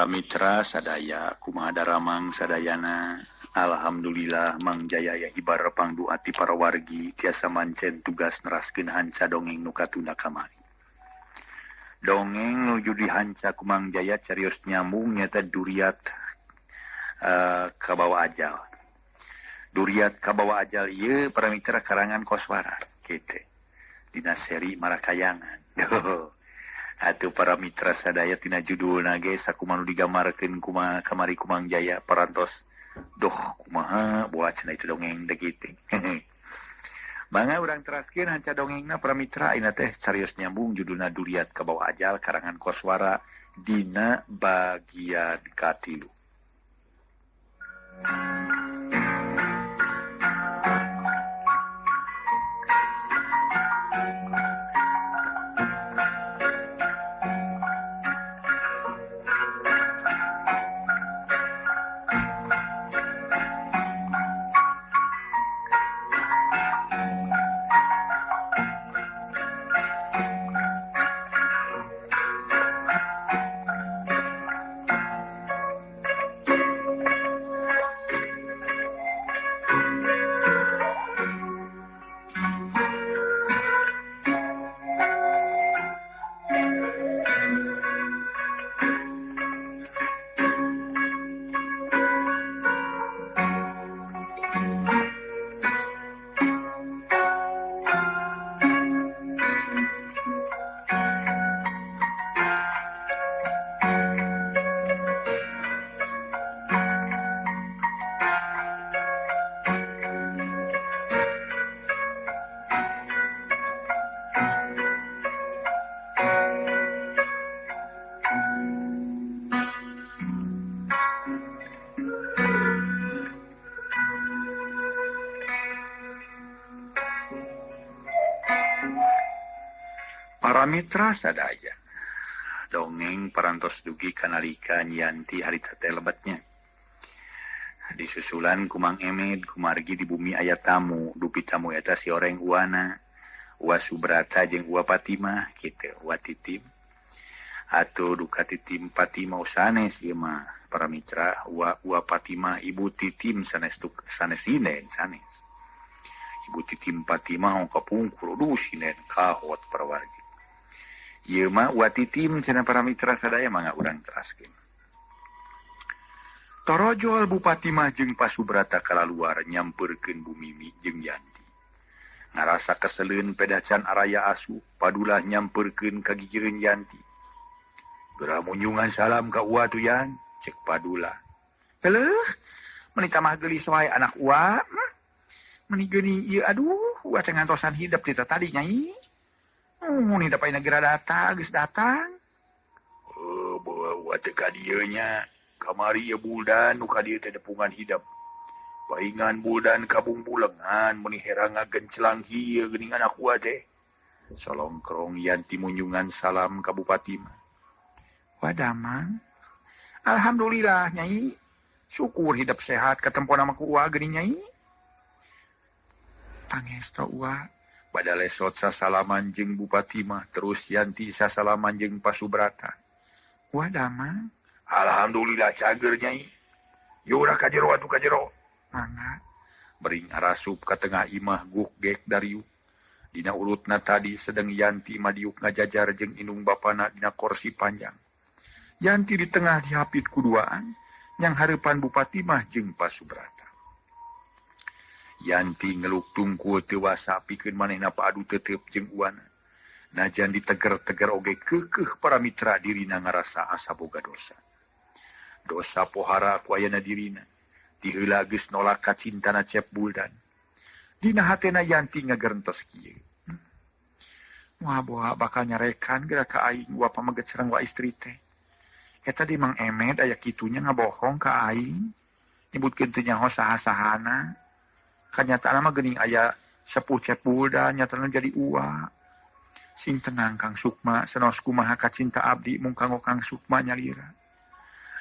Mitra sadaya kumaha daramang sadayana. Alhamdulillah Mang Jaya aya hibar pangdoa ti para wargi tiasa mancen tugas neraskeun hanca dongeng nu katunda kamari. Dongeng nuju dihanca ku Mang Jaya carios nyambung nyata duriat kabawa ajal. Duriat kabawa ajal ieu para mitra karangan Koswara kitu. Dina seri Marakayangan. Atuh para mitra sadaya tina judulna ge sakumaha nu digambarkeun kuma kamari ku Mang Jaya parantos doh kumaha boa cenah itu dongeng teh kitu. Mangga urang teraskeun hanca dongengna para mitra ayeuna teh carios nyambung judulna Duriat Kabawa Ajal karangan Koswara dina bagian katilu. Para mitra sadaya dongeng parantos dugi kanalika Yanti harita teh lebetnya disusulan ku Mang Emed kumargi di bumi aya tamu dupi tamu eta si oreng uana Wa Subrata jeung Wa Fatimah kitu Wa Titim atuh duka Titim Fatimah sanes ieu mah para mitra Wa Wa Fatimah ibu Titim sanes sanes sinen sanes ibu Titim Fatimah kapungkur aduh sinen kahot para wargi. Ieu mah Wa Titim cenah para mitra sadaya mangga urang teraskeun. Torojol Bupati mah jeung Pasubrata kalaluar nyampeurkeun Bu Mimi jeung Yanti. Ngarasa keseleun pedacan araya asu, padulah nyampeurkeun ka gigireun Yanti. Geura munjungan salam ka Uwa tuh Yan, cek Padula. Eleuh, meuni tamah geulis wae anak Uwa. Meuni geuning ieu aduh, Uwa teh ngantosan hidep ti tadi nyai. Ni dapat negara datang, geus datang. Oh, bawa teh ka dieu nya. Kamari ieu buldan nu ka dieu teh depungan hidep. Paingan buldan kabungbulengan meuni herang ngagencelang ieu geuning anak Uwa teh. Solongkrong Yanti munjungan salam ka Bupati mah. Wadamang. Alhamdulillah nyai. Syukur hidup sehat katempona mah ku Uwa geuning nyai. Pangesto Uwa. Pada lesot sasalaman jeung Bupati mah terus Yanti sasalaman jeung Pasubrata. Wadamang. Alhamdulillah cager nyai. Yura ka jero atuh ka jero. Mangga. Bering arasup ka tengah imah guk gek dariuk. Dina urutna tadi sedeng Yanti madiuk ngajajar jeung indung bapana dina kursi panjang. Yanti di tengah dihapit kuduaan yang hareupan Bupati mah jeung Pasubrata. Yanti ngeluk tungkul teu wasa pikeun manehna paadu tetep jeung uana. Najan diteger-teger oge keukeuh para mitra dirina ngarasa asa boga dosa. Dosa pohara ku ayana dirina. Ti heula geus nolak kacintana Cep Buldan. Dina hatena Yanti ngagerentes kieu. Moal boa bakal nyarekan geura ka aing wa pameget sareng wa istri teh. Eta di Mang Emed aya kitunya ngabohong ka aing. Nyebutkeun teu nyaho saha-sahana. Kanyataan mah geuning aya sepuh Cep Buldan nyatana jadi uwa. Sing tenang Kang Sukma senos kumaha kacinta abdi mung kanggo Kang Sukma nyalira.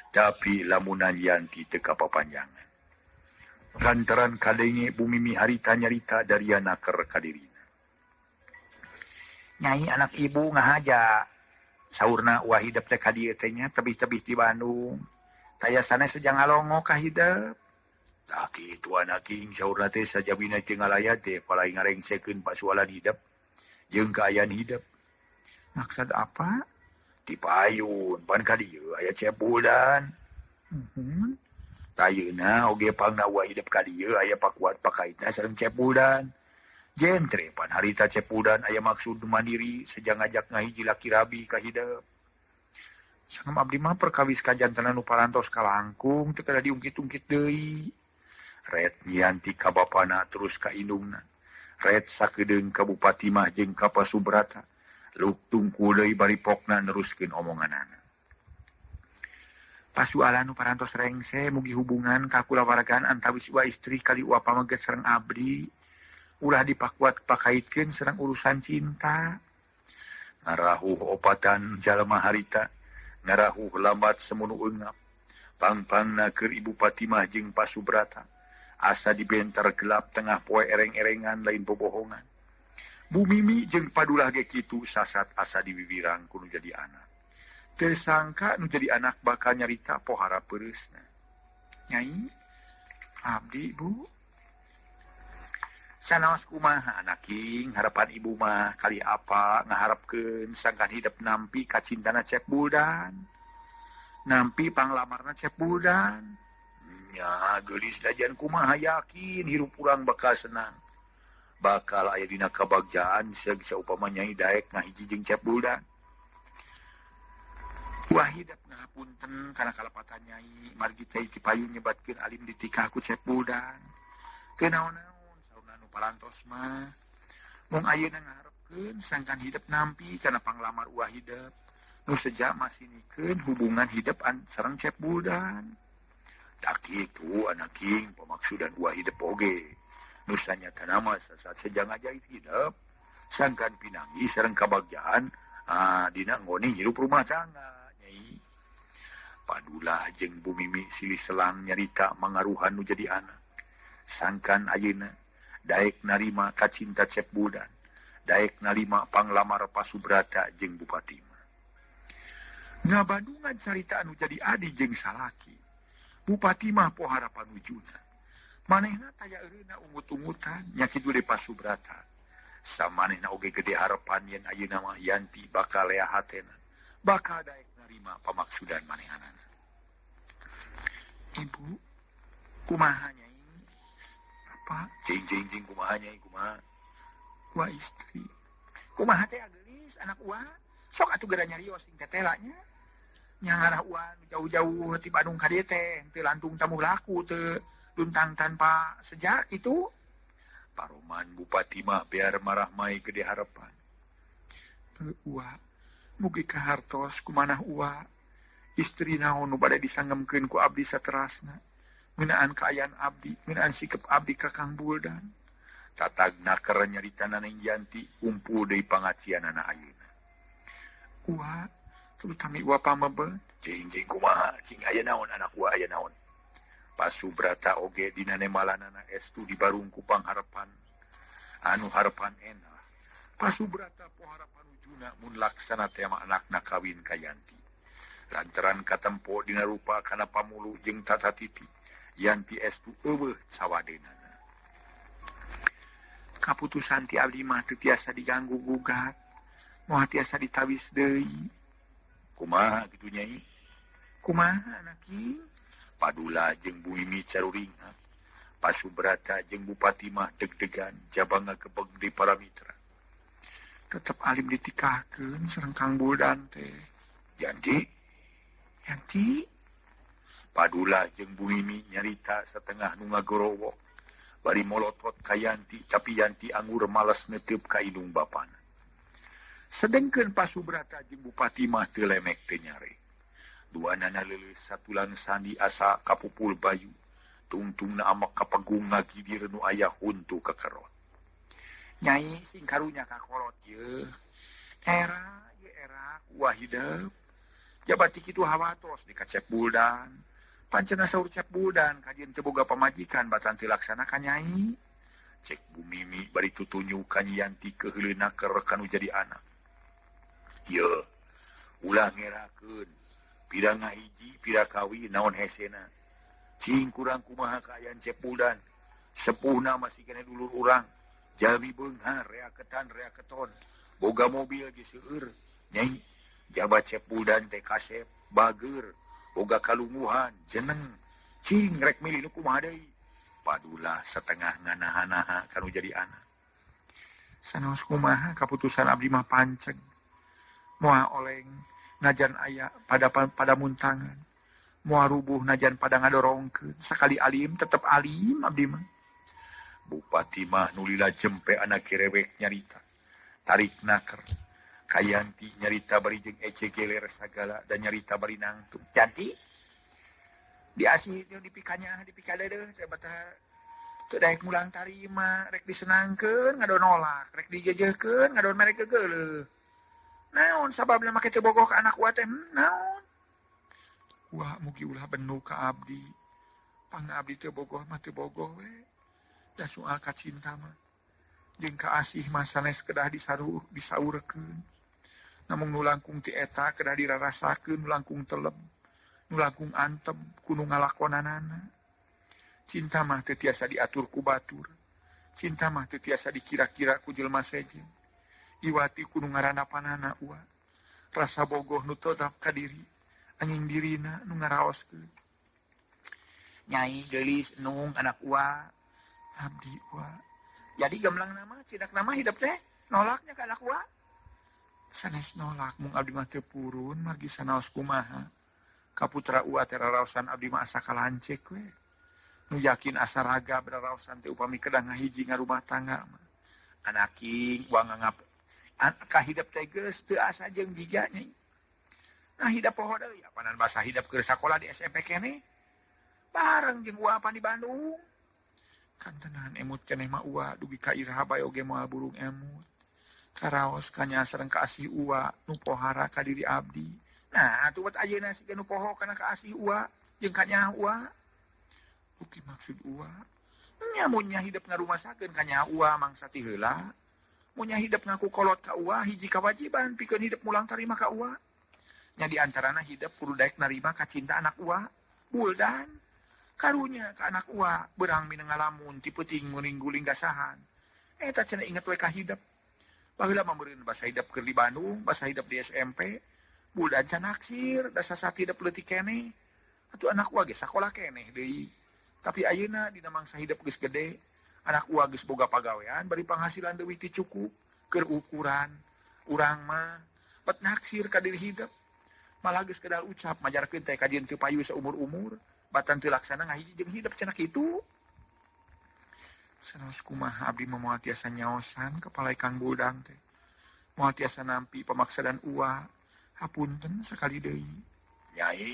Tapi lamunan Yanti teu kapapanjangan. Lantaran kadenge Bu Mimi harita nyarita daria naker ka dirina. Nyai anak ibu ngahaja. Saurna Wa hidep teh ka dieu teh nya tebih-tebih ti Bandung. Taya sanes seja ngalongo ka hidep. Tah kitu anak king saurna teh sajabina teu ngalayat teh palai ngarengsekeun pasualan hidep jeung kaayaan hidep. Maksud apa? Ti payun pan ka dieu aya Cep Buldan. Muhun. Tayeuna oge pangna Wa hidep ka dieu aya pakuat pakaitna sareng Cep Buldan. Jentre pan harita Cep Buldan aya maksud mandiri seja ngajak ngahiji laki rabi ka hidep. Sangem abdi mah perkawis kajantenan nu parantos kalangkung teu kada diungkit-ungkit deui. Ret Yanti ka bapana terus ka indungna. Ret sakedeung ka Bupati mah jeung ka Pasubrata. Luk tungkul deui bari pokna neruskeun omonganana. Pasualan nu parantos rengse mugi hubungan kakulawargaan antawis ua istri kali ua pameget sareng abdi. Ulah dipakuat pakaitkeun sareng urusan cinta. Ngarahuh opatan jalma harita, ngarahuh lambat semunu eungap. Pang-pangna keur Ibu Fatimah jeung Pasubrata. Asa dibentar gelap tengah poe ereng-erengan lain bobohongan. Bu Mimi jeung Padulah ge kitu sasat asa diwiwirang ku nu jadi anak. Teu sangka nu jadi anak bakal nyarita pohara peureusna. Nyai, abdi Bu. Sanaos kumaha anak king harapan ibu mah kali apa ngaharapkeun sangkan hidep nampi kacintana Cep Buldan. Nampi panglamarna Cep Buldan. Nya geulis dajan kumaha yakin hirup urang bakal senang. Bakal aya dina kabagjaan seug saupama nyai daek ngahiji jeung Cep Buldan. Wah hidep ngahapunten kana kalepatan nyai margi cai Cipayung nyebatkeun alim ditikah ku Cep Buldan. Teu naon-naon saurna nu parantos mah. Mung ayeuna ngaharepkeun sangkan hidep nampi kana panglamar uah hidep. Nu seja masinikeun hubungan hidep sareng Cep Buldan. Tak kitu anak king pamaksudan uah hidep oge. Nu sanyatana mah sasaat seja ngajait hidep sangkan pinanggi sareng kabagjaan dina ngoni hirup rumah tangga nyai. Padulah jeung Bu Mimi silih selang nyarita mangaruhan nu jadi anak. Sangkan ayeuna daek narima kacinta Cep Buldan, daek narima panglamar Pasubrata jeung Bupati mah. Ngabandungan carita anu jadi adi jeung salaki. Bupati mah pohara panujuna. Manehna taya eureuna ungut-ungutan nya kitu deui Pasubrata. Samanehna oge gede harapan yen ayeuna mah Yanti bakal lea hatena, bakal daek narima pamaksudan manehanana. Ibu, kumaha nyai? Apa? Cing cing cing kumaha nyai kumaha? Wa istri. Kumaha teh geulis anak ua? Sok atuh geura nyarios sing tetela nya. Nya ngarah ua jauh-jauh ti Bandung ka dieu teh teu lantung tamuh laku teu luntang tanpa sejak kitu. Paroman Bupati mah biar marah mai gede harapan. Ua, mugi kahartos kumanah ua. Istri naon nu bade disangemkeun ku abdi saterasna. Ngeunaan kaayaan abdi, ngeunaan sikep abdi ka Kang Buldan. Tatag naker nyaritana Neng Yanti kumpul deui pangacianana ayeuna. Ua, terutami ua pamebet. Cing cing kumaha, cing aya naon anak ua aya naon. Pasubrata oge dina nemalanana estu dibarung ku pangharepan. Anu harepan enah. Pasubrata pohara panujuna mun laksana tema anakna kawin ka Yanti. Lantaran katempo dina rupa kana pamulu jeung tata titi, Yanti estu eueuh sawadeunana. Kaputusan ti abdi mah teu tiasa diganggu gugat, moal tiasa ditawis deui. Kumaha kitu nyai? Kumaha anak ieu? Padula jeung Bu Mimi caruringa. Pasubrata jeung Bupati mah deg-degan jaba ngagebeg di para mitra. Tetep alim ditikahkeun sareng Kang Buldan teh. Yanti? Yanti? Padula jeung Bu Mimi nyarita satengah nu ngagorowok. Bari molotot ka Yanti tapi Yanti anggur males neteup ka indung bapana. Sedengkeun Pasubrata jeung Bupati mah teu lemek teu nyare. Dua nana leuleus satulan sandi asa kapupul bayu. Tungtungna amak kapegung ngagidir nu aya huntu kekerot. Nyai sing karunya ka kolot ye. Era ye era ku hidep. Jabati kitu hawatos di ka Cep Buldan. Pancena saur Cep Buldan kajian teu boga pamajikan batan teu laksana ka nyai. Cek Bu Mimi bari tutunyu ka Yanti keuheuleuna keur kanu jadi anak. Ye. Ulah ngerakeun pira ngahiji pira kawi naon hesena. Cing kurang kumaha kaayaan Cep Buldan. Sepuhna masih kene dulur urang. Jalmi beunghar reaketan reaketon. Boga mobil ge seueur. Nyai jabat Cep Buldan teh kasep bager, boga kalunguhan jeneng. Cing rek milih nu kumaha deui. Padulah setengah nganaha-naha kanu jadi anak. Sanaos kumaha kaputusan abdi mah panceg. Moal oleng najan aya pada muntangan. Moal rubuh najan pada ngadorongkeun. Sakali alim tetep alim abdi mah. Bupati mah nulila jempe anak kirewek nyarita. Tarik naker. Kayanti nyarita bari jeung ece geler sagala dan nyarita bari nangtung. Yanti diasih jeung dipikanya dipikadeuh teh batah teu daek mulang tarima rek disenangkeun ngadon nolak rek dijejehkeun ngadon mere gegeuleuh. Naon sababna make teu bogoh ka anak uwa teh? Naon? Wah mugi ulah benu ka abdi. Pangna abdi teu bogoh mah teu bogoh we. Da soal ka cinta mah jeung ka asih mah sanes kedah disaurkeun. Namung nu langkung ti eta kedah dirarasakeun, nu langkung telem, nu langkung antem ku nu ngalakonanana. Cinta mah teu tiasa diatur ku batur. Cinta mah teu tiasa dikira-kira ku jelema sejen. Iwati ku nu ngaranna panana uwa. Rasa bogoh nu tetap ka diri, angin dirina nu ngaraoskeun. Nyai geulis nung anak uwa, abdi uwa. Jadi gemlang nama, cidak nama hidup teh nolaknya ka anak uwa. Sanes nolak mung abdi mah teu purun margi sanaos kumaha. Kaputra uwa teh raraosan abdi mah asa kalancek we. Nu yakin asa raga beraraosan teh upami kedah ngahiji ngarumah tangga mah. Anaking uang ngangap kahidap teh geus teu asa jeung jiga nya. Nah hidap poho deui apanan basa hidap keur sakola di SMP keneh. Bareng jeung uwa apan di Bandung. Kantenan emut keneh mah uwa dugi ka iraha bae oge moal burung emut. Karaos kanya sareng kaasih uwa nu pohara ka diri abdi. Nah atuh buat ayeuna siga nu poho kana kaasih uwa jeung kanya uwa. Uki maksud uwa nya mun nya hidep ngarumasakeun kanya uwa mangsa ti heula. Mun nya hidep ngaku kolot ka uwa hiji kawajiban pikeun hidep mulang tarima ka uwa. Nya di antarana hidep kudu daek narima ka cinta anak uwa. Buldan karunya ka anak uwa berang mineng ngalamun ti peuting meuring guling gasahan. Eta cenah inget we ka hidep. Baheula mah meureun basa hidep keur di Bandung, basa hidep di SMP. Buldan can naksir, da sasat hidep leutik keneh. Atuh anak uwa ge sakola keneh deui. Tapi ayeuna dina mangsa hidep geus gede, anak uwa geus boga pagawean bari panghasilan leuwih ti cukup keur ukuran urang mah bet naksir ka diri hidep. Malah geus kedal ucap majarkeun teh kajian teu payu saumur-umur, batan teu laksana ngahiji jeung hidep cenah kitu. Sanaos kumaha abdi mah moal tiasa nyaosan kepala Kang Buldang teh. Moal tiasa nampi pamaksadan uwa. Hapunten sakali deui. Nyai,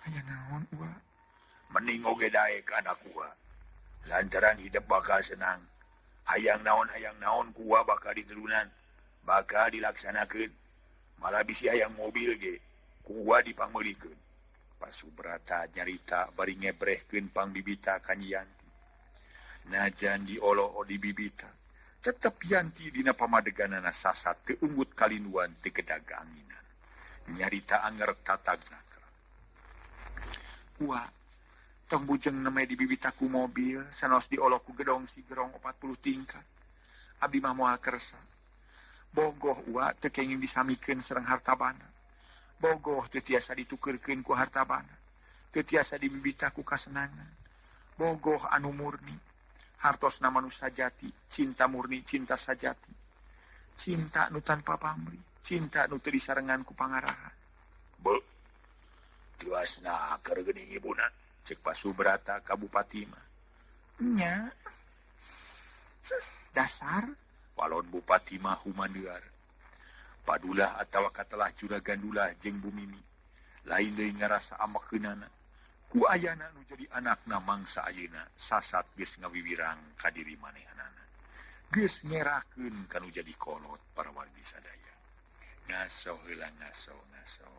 aya naon uwa? Mending oge daek ka anak uwa. Lantaran hidep bakal senang. Hayang naon ku uwa bakal diterunan, bakal dilaksanakeun. Malah bisi hayang mobil ge ku uwa dipangmeulikeun. Pasubrata nyarita bari ngebrehkeun pangbibita ka Nyi Yanti. Najan diolo di bibita, tetep Yanti dina pamadeganana sasat teu unggut kalinduan teu kedaganginan. Nyarita anger tatagna. Uwa tong bujeng neme di bibita ku mobil sanos diolo ku gedong sigerong 40 tingkat. Abdi mah moal kersa. Bogoh uwa teu kenging disamikeun sareng harta banda. Bogoh teu tiasa ditukeurkeun ku harta banda. Teu tiasa dibibita ku kasenangan. Bogoh anu murni. Hartosna manusia sajati, cinta murni, cinta sajati. Cinta nu tanpa pamrih, cinta nu teu disarengan ku pangarahan. Beuh. Tiasna keur geuning ibuna. Cek Pasubrata ka Bupati mah. Nya. Dasar walon Bupati mah humandear. Padulah atawa katelah juragan dulah jeung Bumimi. Lain deui ngarasa amekeunana. Ku ayana nu jadi anakna mangsa ayeuna sasat geus ngawiwirang ka diri manehanana. Geus ngerakeun ka nu jadi kolot para wargi sadaya. Ngaso heula ngaso ngaso.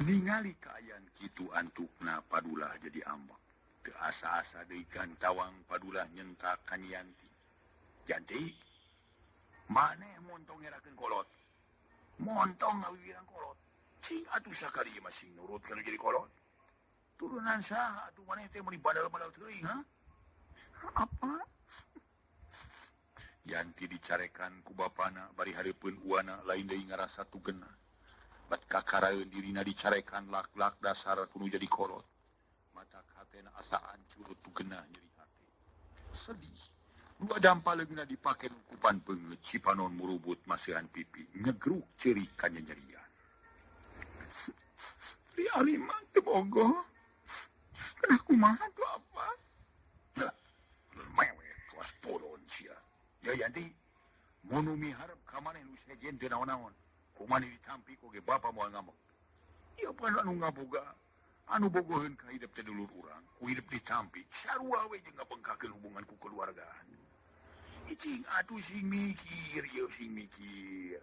Ningali kaayaan kitu antukna Padulah jadi ambek. Teu asa-asa deui gantawang Padulah nyentak ka Yanti. Yanti, maneh montong ngerakeun kolot. Montong ngawiwirang kolot. Cing atuh sakali ieu mah sing nurut kana jadi kolot. Turunan saha atuh maneh teh meuni badal-badal teuing, ha? Apa? Yanti dicarekan ku bapana bari hareupeun uana lain deui ngarasa tugena. Bat kakaraeun dirina dicarekan lak-lak dasar kudu jadi kolot. Mata hatena asa hancur tugena nyeri hati. Sedih. Dua dampa leungeunna dipake kupan beungeut cipanon murubut masihan pipi ngegruk ceurik kanyanyerian. Ri alimah teu bogoh. Kenah kumaha tuh apa? Lah, mewek kos polon sia. Ya Yanti, mun miharep ka maneh nu sejen teu naon-naon. Kumani ditampi oge bapa moal ngamuk. Ieu pan anu ngaboga, anu bogoheun ka hidup teh dulur urang, ku hidup ditampi, sarua we jeung ngabengkakeun hubungan ku keluargaan. Icing atuh sing mikir, ieu sing mikir.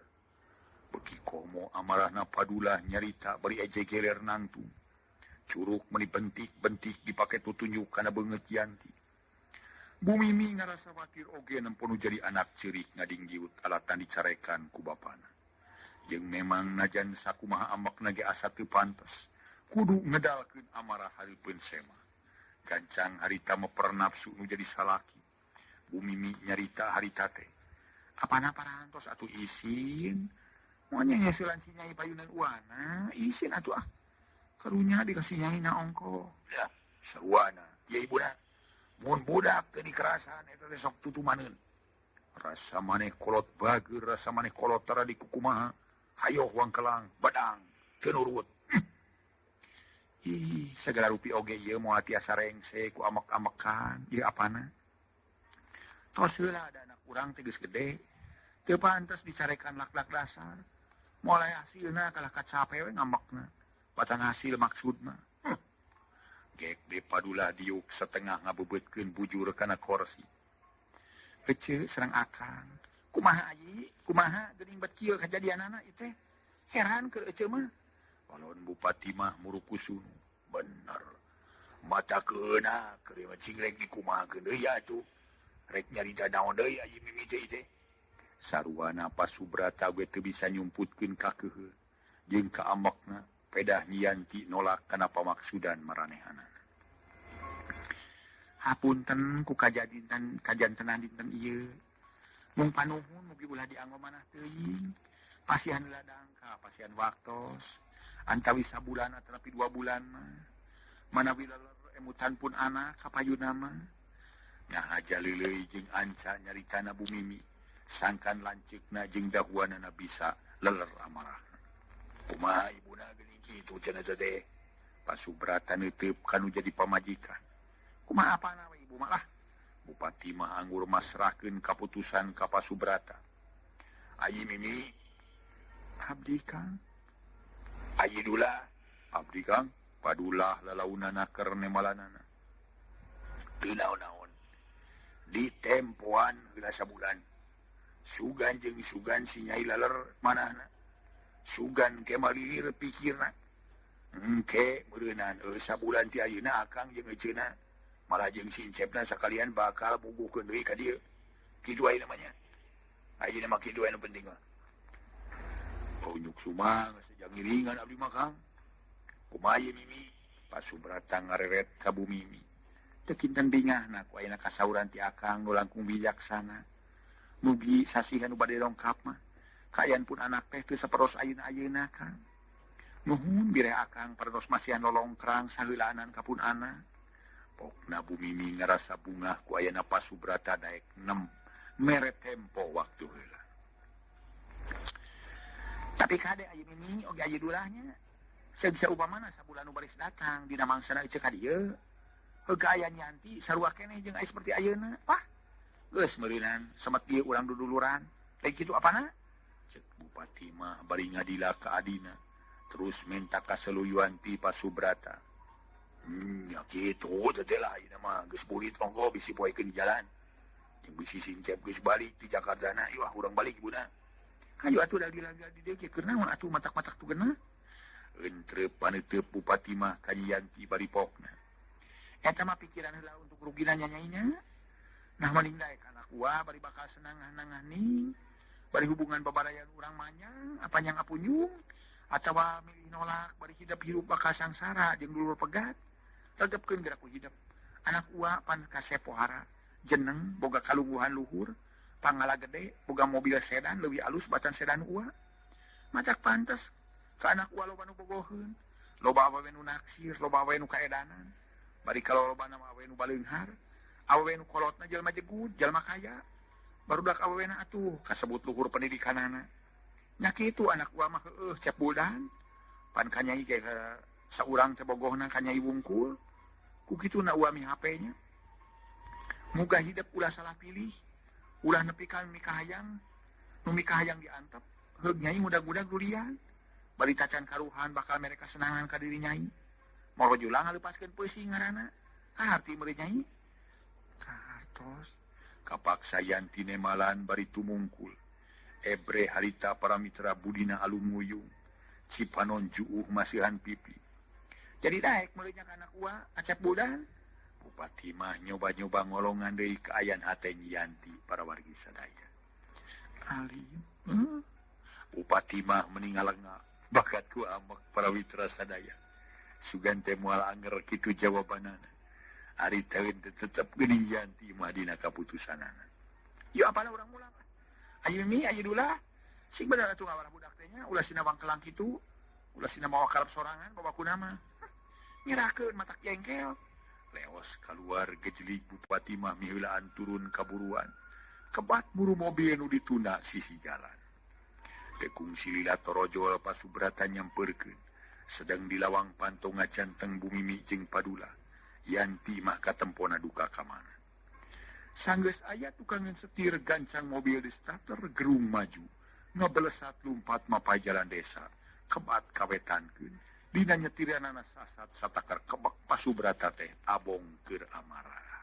Beki komo amarahna Padulah nyarita bari ejegerer nangtung. Curug meuni bentik-bentik dipake tutunjuk kana beungeut Yanti. Bumimi ngarasa watir oge nempo nu jadi anak ceurik ngadinggiut alatan dicarekan ku bapana. Jeung memang najan sakumaha ambekna ge asa teu pantes kudu ngedalkeun amarah hareupeun sema. Gancang harita meper nafsu nu jadi salaki. Bumimi nyarita harita teh. Apana parantos atuh isin? Moal nyesulan si nyai payunan uana, isin atuh ah. Karunya dikasih nyai na ongko. Lah, saruana, ya ibuna. Mun budak teu dikerasan eta teh sok tutumaneun. Rasa maneh kolot bager, rasa maneh kolot tara dikukumaha. Hayoh wangkelang, badang, teu nurut. Ih, segala rupi oge ieu moal tiasa rengse ku amek-amekan, ieu apana? Tos heula ada anak urang teh geus gede, teu pantes dicarekan lak-lak dasar. Moal aya hasilna kalah kacape we ngambekna. Batan hasil maksudna. Gek de Padulah diuk setengah ngabebeutkeun bujur kana korsi. Ece serang akang. Kumaha ayi? Kumaha geuning bet kieu kajadianana ieu teh? Heran keur ece mah. Balon bupati mah murukusunu. Bener. Mata keuna keur mah cing rek dikumahakeun deui atuh. Rek nyarita naon deui ayi mimi teh teh. Saruana Pasubrata ge teu bisa nyumputkeun kakeuheun jeung ka ambekna. Pedah Yanti nolak kana pamaksudan maranehanana. Hapunten ku kajadinten kajantenan dinten ieu. Mung panuhun mugi ulah dianggo manah teuing. Pasihan heula dangka, pasihan waktos. Antawi sabulan atanapi 2 bulan mah. Manawi leler emutan pun anak kapayuna mah. Nah aja leuleui jeung anca nyaritana Bumimi. Sangkan lanceukna jeung dahuanana bisa leler amarahna. Kumaha ibuna geuning kitu cenah teh. Pasubrata neuteub kanu jadi pamajikan. Kumaha apana we ibu mah lah. Bupati mah anggur masrahkeun kaputusan ka Pasubrata. Ayi Mimi, abdi Kang. Ayi Dula, abdi Kang. Padulah lalaunana keur nemalanana. Teu naon-naon. Di tempoan heula sabulan. Sugan jeung sugan si Nyai laler manahna. Sugan ke malilir pikirna. Engke meureunan sabulan ti ayeuna akang jeung eceuna malah jeung sincepna sakalian bakal buguhkeun deui ka dieu. Kitu aya namanya. Ayeuna mah kitu anu penting mah. Oh nyuk sumang sejang ngiringan abdi mah Kang. Kumaha ieu Mimi? Pasubrata ngareret ka Bu Mimi. Teu kinten bingahna ku ayeuna kasauran ti Akang nu langkung bijaksana. Mugi sasihan nu bade dongkap mah. Kaayaan pun anak teh teu saperos ayeuna-ayeuna Kang. Nuhun bireh Akang parantos masihan lolongkrang saheulaanan ka pun anak. Pokna Bu Mimi ngarasa bungah ku ayana Pasubrata daek nem mere tempo waktu heula. Tapi kade aya Mimi oge aya dulahnya. Seug saupamana sabulan nu baris datang dina mangsana ece ka dieu. Heug aya Yanti sarua keneh jeung aya seperti ayeuna. Wah, geus meureunan semet ieu urang duduluran. Lain kitu apana? Cek Bupati mah bari ngadila ka adina. Terus minta kaseluyuan ti Pasubrata. Nya kitu teh lah ayeuna mah geus burit ongko bisi poekeun di jalan. Jeung bisi sincep geus balik ti Jakarta na, ieu urang balik ibuna. Hayu atuh da lila-lila di dieu ge keur naon atuh matak-matak tu geunah. Entrep paneuteub Bupati mah ka Yanti bari pokna. Eta mah pikiran heula untuk rugina nyanyainya. Nah maning daek anak gua bari bakal senang nangah-ning. Bari hubungan babarayan urang manyang apa nyang apunyung atawa milih nolak bari hidup hirup bakal sangsara jeung dulur pegat. Tegepkeun geura ku hidup. Anak ua pan kasep pohara, jeneng boga kalungguhan luhur, pangala gede, boga mobil sedan leuwih alus batan sedan ua. Matak pantes ka anak ua loba nu bogoheun, loba awewe nu naksir, loba awewe nu kaedanan. Bari kalolobana mah awewe nu baleunghar, awewe nu kolotna jelema jegud, jelema kaya. Barudak awewena atuh kasebut luhur pendidikanana. Nya kitu anak ua mah heueuh cep buldan. Pan ka nyai ge saurang teh bogohna ka nyai wungkul. Ku kitu na ua mi HP-nya. Muga hidup ulah salah pilih, ulah nepi ka mikahayang, nu mikahayang diantep, heug nyai mudag-mudag dulian. Bari tacan karuhan bakal mere kasenangan ka diri nyai. Moro julang ngalepaskeun peusi ngaranna. Kaharti meuri nyai. Kahartos kapaksa Yanti nemalan bari tumungkul. Ebre harita para mitra budina alumuyung. Cipanon juuh masihan pipi. Jadi daek meuleunya ka anak ua acep budan. Bupati mah nyoba-nyoba ngolongan deui kaayan hate Yanti para wargi sadaya. Alim. Bupati mah meningalenga bakat ku amek para mitra sadaya. Sugan teh moal anger kitu jawabanana. Ari teh tetep geuning Yanti mah dina kaputusanana. Yuk apalah urang mulang. Ayo mi, ayo dula. Sing bener atuh ngawarah budak teh nya, ulah sina wangkelang kitu. Ulah sina mawa kalep sorangan bawa kunama. Nyerahkeun matak jengkel. Leos keluar gejlig Bupati mah miheulaan turun kaburuan. Kebat buru mobil nu ditunda sisi jalan. Teu kungsi lila torojol Pasubrata nyamperkeun. Sedang di lawang panto ngacanteng Bu Mimi jeung Padula. Yanti mah katempona duka ka mana. Sanggeus aya tukangan setir gancang mobil di starter gerung maju. Ngabelesat lumpat mapay jalan desa. Kebat kawetankeun. Dina nyetiranana sasat satakar kebek Pasubrata teh abong keur amarah.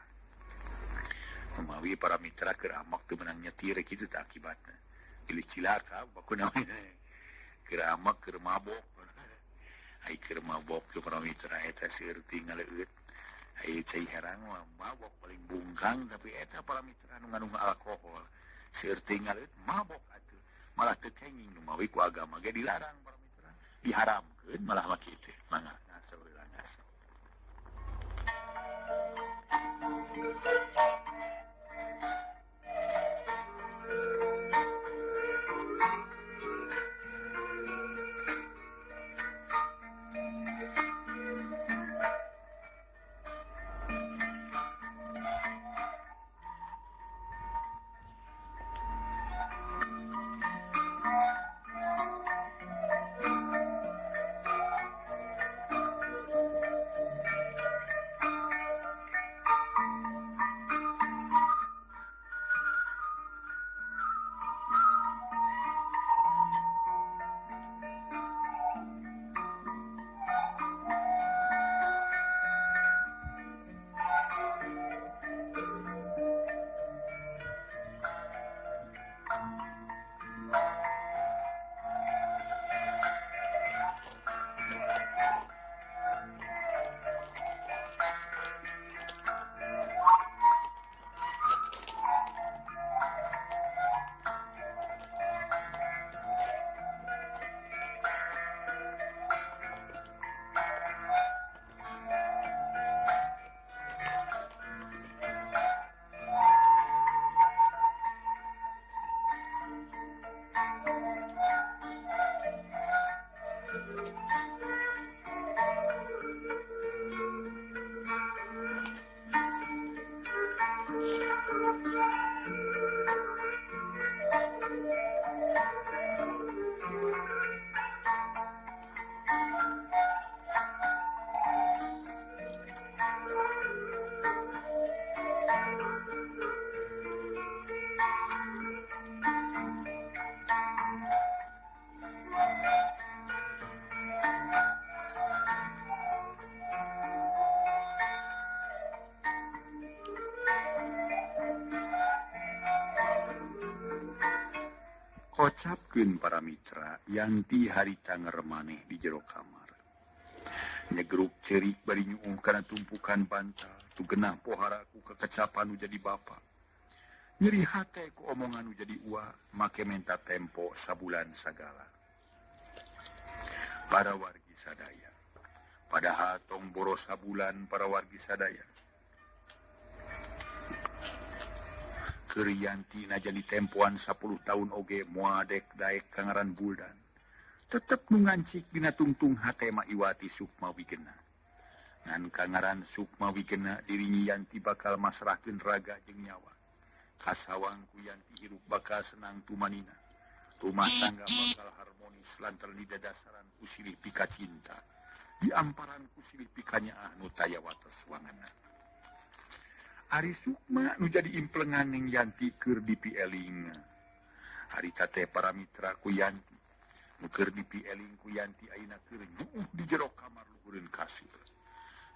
Kumawi para mitra keur amak teu meunang nyetir kitu tah akibatna. Pilih cilaka bakuna keur amak keur mabok. Ai keur mabok ke para mitra eta seueur ngaleueut. Ai cai herang mah mabok paling bungkang tapi eta para mitra nu ngandung alkohol. Seueur ngaleueut mabok atuh. Malah teu kenging nu mawi ku agama ge dilarang para mitra. Diharamkeun malah mah kitu. Mangga ngaso heula ngaso. Kocapkeun para mitra Yanti harita ngeremaneh di jero kamar. Nyegeruk cerik bari nyuuh kana tumpukan bantal, tu genah pohara ku kekecapan nu jadi bapa. Nyeri hate ku omongan nu jadi ua, make menta tempo sabulan sagala. Para wargi sadaya, padahal tong boros sabulan para wargi sadaya. Keur Yanti najan ditempoan 10 tahun oge moal dek daek ka ngaran Buldan. Tetep nu ngancik dina tungtung hate mah Iwati Sukma Wigena. Ngan ka ngaran Sukma Wigena diri Yanti bakal masrahkeun raga jeung nyawa. Kasawang ku Yanti hirup bakal senang tumanina. Rumah tangga bakal harmonis lantaran didadasaran ku silih pika cinta. Diamparan ku silih pikanyaah nu taya wates wangeunna. Ari Sukma nu jadi implengan ning Yanti keur dipieling. Harita teh para mitra ku Yanti. Nu keur dipieling ku Yanti ayeuna keur nyuuh di jero kamar luhureun kasur.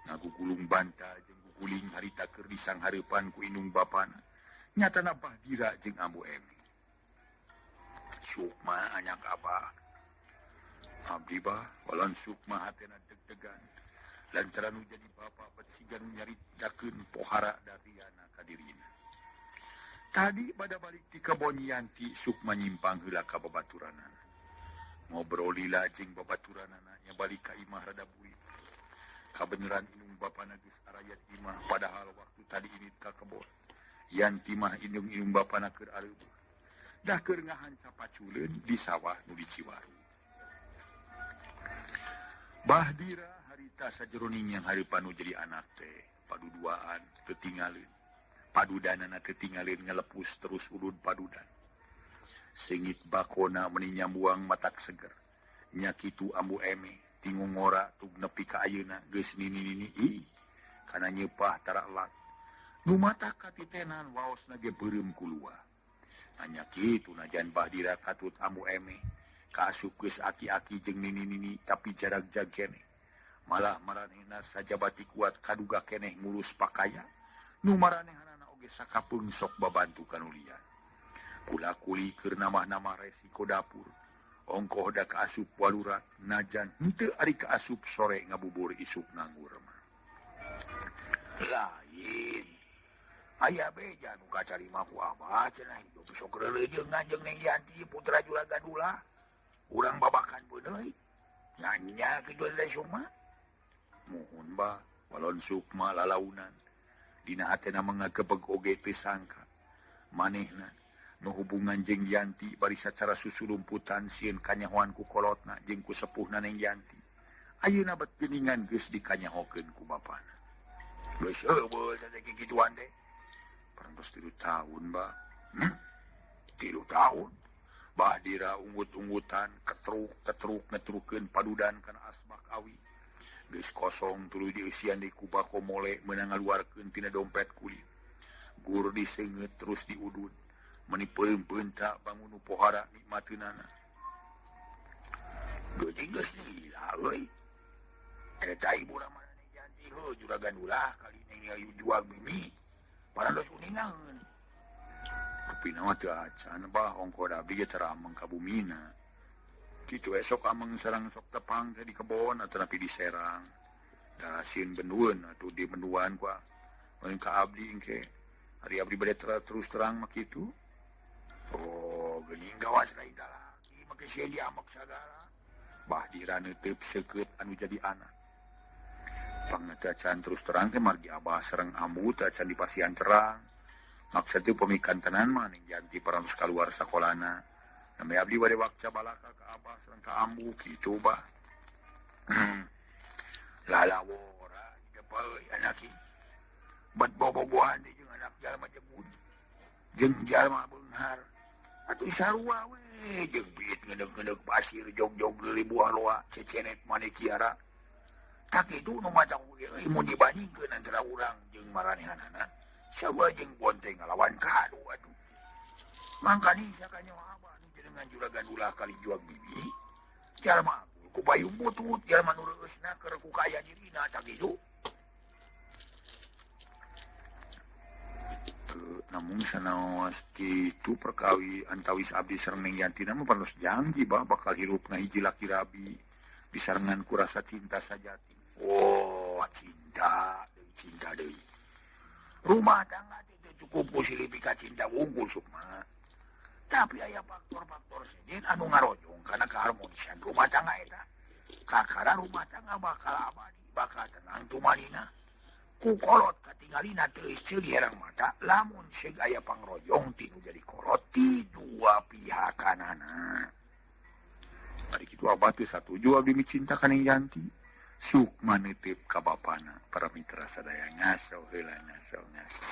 Ngagugulung bantal jeung guguling harita keur disanghareupan ku indung bapana. Nyatana Bahdira jeung Ambu Emi. Sukma anyak abah. Abdi bah walon Sukma hatena deg-degan. Lantaran nu jadi bapa bet siga nu nyaritakeun pohara Dariana ka dirina. Tadi pada balik ti kebon Yanti Sukma nyimpang heula ka babaturanana. Ngobrol lila jeung babaturanana nya balik ka imah rada burit. Kabeneran indung bapana geus arayat imah padahal waktu tadi ini ka kebon. Yanti mah indung-indung bapana keur areubeut. Dah keur ngahanca paculeun di sawah nu di Ciwaru. Bahdira harita sajeroning yang hareupan nu jadi anak teh paduduaan teu tinggalin. Padudanana teu tinggalin ngelepus terus udud padudan. Sengit bakona meni nyambuang matak seger. Nya kitu Ambu Eme tingu ngora tug nepi ka ayeuna geus nini-nini ih kana nyeupah tara elat. Nu mata katitenan waosna ge beureum ku luah. Nya kitu najan Bahdira katut Ambu Eme kaasup geus aki-aki jeung nini-nini tapi jarak-jag keneh. Malah maranehna sajabati kuat kaduga keneh ngurus pakaya. Nu maranehanana oge sakapeung sok babantu ka nu lian. Kula-kuli keur namah-namah resiko dapur. Ongkoh da kaasup walurat najan henteu ari kaasup sore ngabubur isuk nganggur mah. Lain aya beja nu kacarima ku abah cenah hidup sok reuleujeung jeung Neng Yanti putra Juragan Dula. Urang babakan beuneuy. Nanya kitu teh Sukma. Muhun bah walon Sukma lalaunan. Dina hatena mangagepeg oge teu sangka. Manehna nu hubungan jeung Yanti bari sacara susulumputan sieun kanyahoan ku kolotna jeung ku sepuhna Neng Yanti. Ayeuna bet geuningan geus dikanyahokeun ku bapana. Geus heubeul teh kikituan teh. Parantos 3 tahun bah. 3 tahun. Bahdira unggut-unggutan ketruk-ketruk ngetrukeun padudan kana asbak awi. Geus kosong tuluy dieusian di ku bako mole meunang ngaluarkeun tina dompet kulit. Gur diseungeut terus diudud. Meni peureum-peunta bangun nu pohara nikmateunana. Geuning geus lila euy. Eta ibu ramana Neng Yanti heuh Juragan Ulah kali Neng Ayu jual mimi. Parantos uningaeun. Kupina mah teu acan bah ongkoh da abdi ge teu rameng ka bumina. Kitu esok ameng sareng sok tepang teh di kebon atanapi di Serang. Da sieun bendueun atuh di benduan ku mun ka abdi engke. Ari abdi bade terus terang mah kitu. Oh, geuning gawas lain lalaki make sieun diamek sagala. Bahdira neuteup seukeut anu jadi anak. Pangna teu acan terus terang teh margi abah sareng ambu teu acan dipasihan terang. Maksud teh pemikan tenan mah Neng Yanti parantos kaluar sakolana. Nami abdi bade wakca balaka ka abah sareng ka ambu kitu bah. Lalawora deui anak ieu. Bet bobogohan deui jeung anak jalma jebun. Jeung jalma beunghar. Atuh sarua we jeung biit ngedeuk-ngedeuk pasir jog-jog deuli buah loa cecenet maneh kiara. Tak kitu nu maca oge euy mun dibandingkeun antara urang jeung maranehanana. Sarua jeung bonteng ngalawan kadu atuh. Mangkani sakanyawa abah nu jenengan Juragan Ulah kali juang bibi. Jalma ku payung butut jalma nu reueusna keur ku kaya dirina tak kitu. Teu Namun sanaos kitu perkawi antawis abdi sareng Neng Yanti mah panos janji bah bakal hirup ngahiji laki rabi disarengan ku rasa cinta sajati. Oh, cinta deui cinta deui. Rumah tangga teh cukup ku silih pika cinta wungkul Sukma. Tapi aya faktor-faktor sejen anu ngarojong kana keharmonisan rumah tangga eta. Kakara rumah tangga bakal abadi, bakal tenang tumanina. Ku kolot katingalina teu ceuli herang mata lamun seug aya pangrojong tinu jadi kolot ti dua pihakanana. Ari kitu abah teh satuju abdi micinta ka Neng Yanti. Sukma nitip ka bapana para mitra sadaya ngaso heula ngaso ngaso.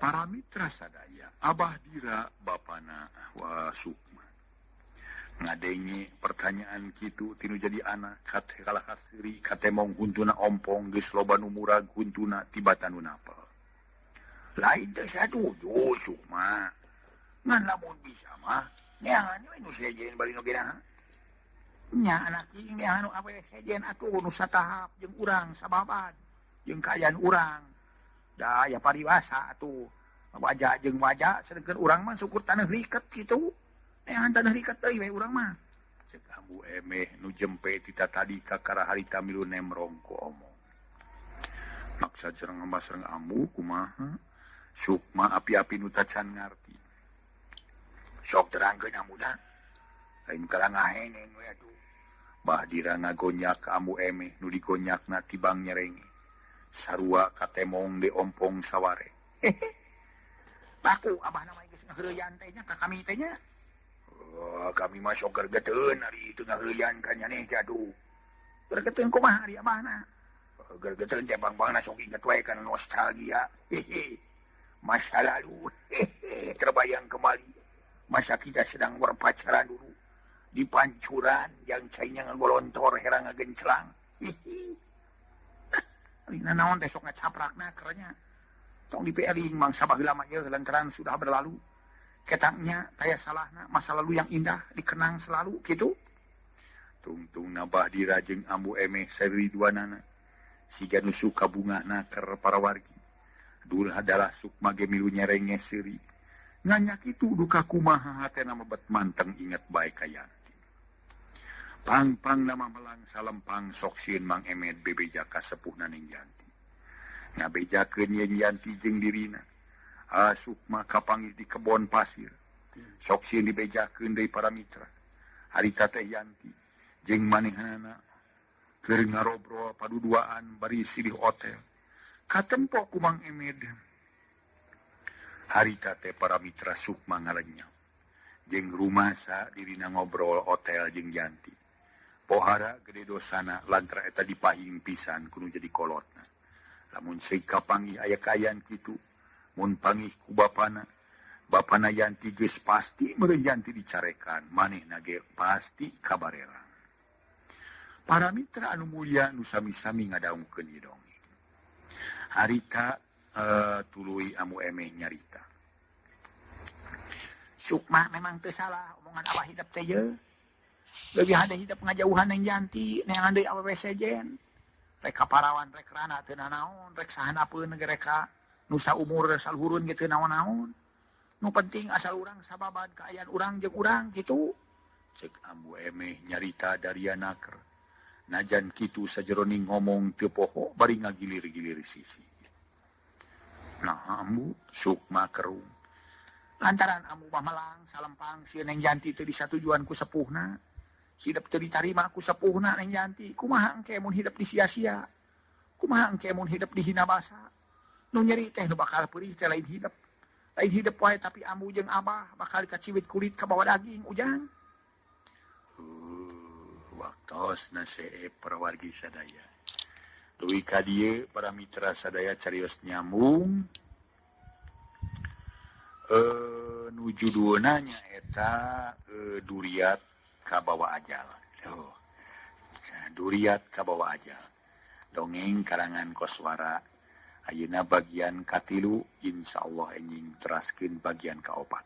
Para mitra sadaya, Abah Dira bapana wa Sukma. Ngadenge pertanyaan kitu tinu jadi anak kate kalah kaseri katemong huntuna ompong geus loba nu murag huntuna tibatan nu napel. Lain teh satuju Sukma. Ngan lamun bisa mah neangan we nu sejen bari nu geuna. Nya anak ieu neangan nu awe sejen atuh nu satahap jeung urang sababan jeung kaayaan urang. Da ya paribasa atuh wajah jeung wajah sedengkeun urang mah syukur taneuh liket kitu. Neangan taneuh liket deui we urang mah. Cek ambu emeh nu jempe ti tadi kakara harita milu nemrong ku omong. Maksa sareng ambah sareng ambu kumaha? Sukma api-api nu tacan ngarti. Sok terangkeun ambu dah. Lain kalah ngaheneng we atuh. Bah Dira ngagonyak ka ambu emeh nu digonyakna tibang nyerenge. Sarua katemong de ompong saware. Baku abah nama geus ngaheureuyan teh nya ka kami teh nya. Oh, kami mah sok gergeteun ari teu ngaheureuyan ka nyaneh teh atuh. Gergeteun kumaha ari abahna? Gergeteun teh bang-bangna sok inget wae kana nostalgia. Hehe. Masa lalu hehe terbayang kembali masa kita sedang berpacaran dulu di pancuran yang cainya ngagolontor herang ngagencelang. Hehe. Rina naon teh sok ngacaprakna kernya. Tong dipeeling mangsa baheula mah ieu lantaran sudah berlalu. Ketangnya taya salahna masa lalu yang indah dikenang selalu kitu. Tungtung nabah Dira jeung ambu emeh seri duanana. Siga nu suka bungahna keur para wargi. Dul adalah Sukma ge milu nyerenge seuri. Nganyak kitu duka kumaha hatena mebet manteng inget bae ka Yanti. Pang-pang nama melang salempang sok sieun Mang Emed bebeja ka sepuhna Neng Yanti. Ngabejakeun yen Yanti jeung dirina. Sukma kapanggih di kebon pasir. Sok sieun dibejakeun deui para mitra. Harita teh Yanti jeung manehanana keur ngarobrol paduduaan bari silih hotel. Katempo ku Mang Emed. Harita teh para mitra Sukma ngalenyap. Jeung rumasa dirina ngobrol hotel jeung Yanti. Pohara gede dosana lantaran eta dipahing pisan kudu jadi kolotna. Lamun seuk kapanggih aya kaayaan kitu, mun panggih ku bapana, bapana Yanti geus pasti meureun Yanti dicarekan, manehna ge pasti kabarerang. Para mitra anu mulia nu sami-sami ngadangukeun ieu dongeng. Harita tuluy amu emeh nyarita. Sukma memang teu salah omongan abah hidep teh ye. Leuwih hade hidep ngajauhan neng Yanti neangan deui awewe sejen. Rek ka parawan rek rana teu nanaon, rek sahanapeun ge rek ka nu saumur saluhureun ge teu naon-naon. Nu penting asal urang sababan kaayaan urang jeung urang kitu. Cek ambu emeh nyarita daria naker. Najan kitu sajeroning ngomong teu poho bari ngagilir-gilir sisi. Nah ambu Sukma kerung. Lantaran ambu mah melang salempang si Neng Yanti teu disatujuan ku sepuhna. Hidep teu ditarima ku sepuhna Neng Yanti. Kumaha engke mun hidep disia-sia? Kumaha engke mun hidep dihina basa? Nu nyeri teh nu bakal peurih teh lain hidep. Lain hidep wae tapi ambu jeung abah bakal dikaciwit kulit ka bawa daging ujang. Waktosna seep para wargi sadaya. Duwi ka dieu para mitra sadaya carios nyambung. Nu judulna nyaeta Duriat Kabawa Ajal. Oh. Duriat Kabawa Ajal. Dongeng karangan Koswara. Ayeuna bagian katilu, insyaallah enjing teraskeun bagian kaopat.